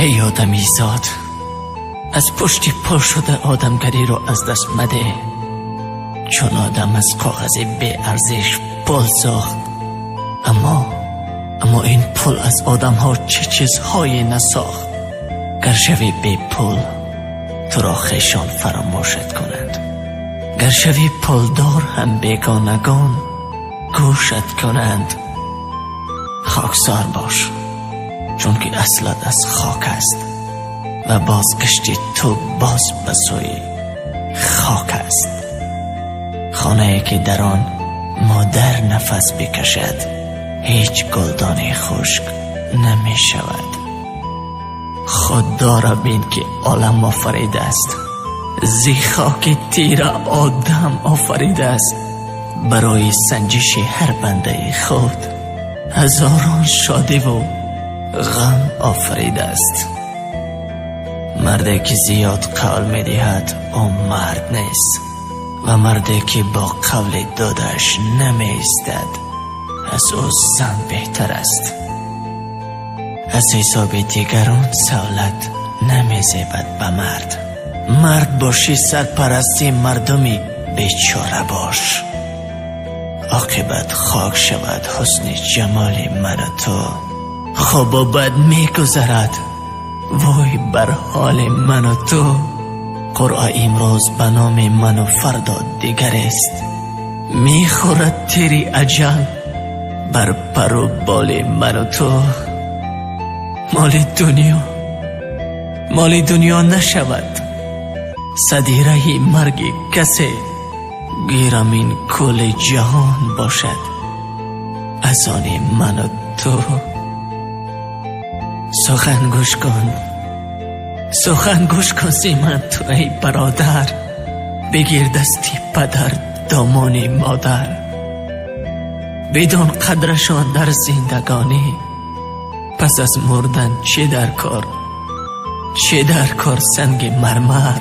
Эй одамизод, аз пушти пул шуда одамгариро аз даст мадеҳ, чун одам аз коғази беарзиш пул сохт, аммо ин пул аз одамҳо чӣ чизҳое насохт. Гар шавӣ бепул, туро хешон фаромӯшат кунанд, гар шавӣ пулдор ҳам бегонагон гӯшат кунанд. Хоксор бош, чунки аслат аз хок аст ва бозгашти ту боз ба сӯи хок аст. Хонае ки дар он модар нафас бикашад, ҳеҷ гулдони хушк намешавад. Худоро бин, ки олам офаридааст, зи хоки тира одам офаридааст. Барои санҷиши ҳар бандаи худ ҳазорон шодиву ғам офаридааст. Марде ки зиёд қавл медиҳад, ӯ мард нест ва марде ки бо қавли додааш намеистад, аз ӯ зан беҳтар аст. Аз ҳисоби дигарон савлат намезебад ба мард. Мард бошӣ, сарпарасти мардуми бечора бош. Оқибат хок шавад ҳусни ҷамоли ману ту. Хубу бад мегузарад, вой бар ҳоли ману ту. Қуръа имрӯз ба номи ману фардо дигарест. Мехӯрад тири аҷал бар пару боли ману ту. Моли дунё моли дунё нашавад садди раҳи марги касе. Гирам ин кулли ҷаҳон бошад аз они ману ту. Сухан гӯш кун, сухан гӯш кун зи ман ту, эй бародар. Бигир дасти падар, домони модар. Бидон қадрашон дар зиндагонӣ. Пас аз мурдан чӣ дар кор, чӣ дар кор санги мармар?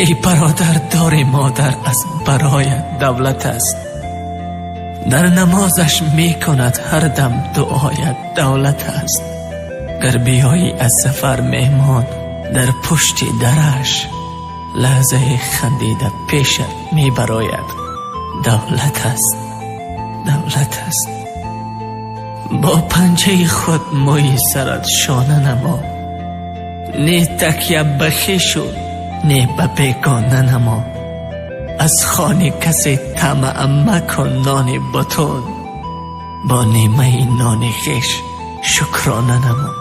Эй бародар, дори модар аз бароят давлат аст. Дар намозаш мекунад ҳар дам дуоят давлат аст. Гар биёӣ аз сафар меҳмон, дар пушти дараш лаҳзае хандида пешат мебарояд давлат аст, давлат аст. Бо панҷаи худ мӯи сарат шона намо. Не такя ба хешу не ба бегона намо. Аз хони касе тамаъ макун нони бутун. Бо нимаи нони хеш шукрона намо.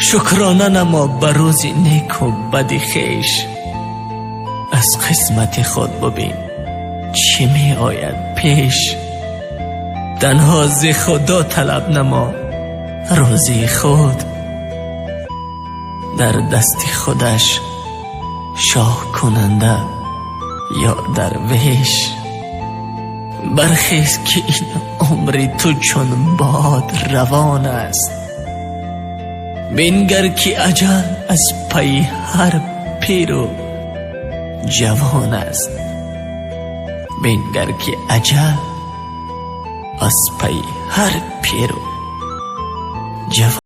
Шукрона намо ба рӯзи неку бади хеш. Аз қисмати худ бубин, чӣ меояд пеш. Танҳо зи Худо талаб намо рӯзии худ. Дар дасти худаш шоҳ кунанда ё дарвеш. Бархез, ки ин умри ту чун бод равон аст. Бингар, ки аҷал аз пайи ҳар пиру ҷавон аст. Бингар, ки аҷал аз пайи ҳар пиру ҷавон.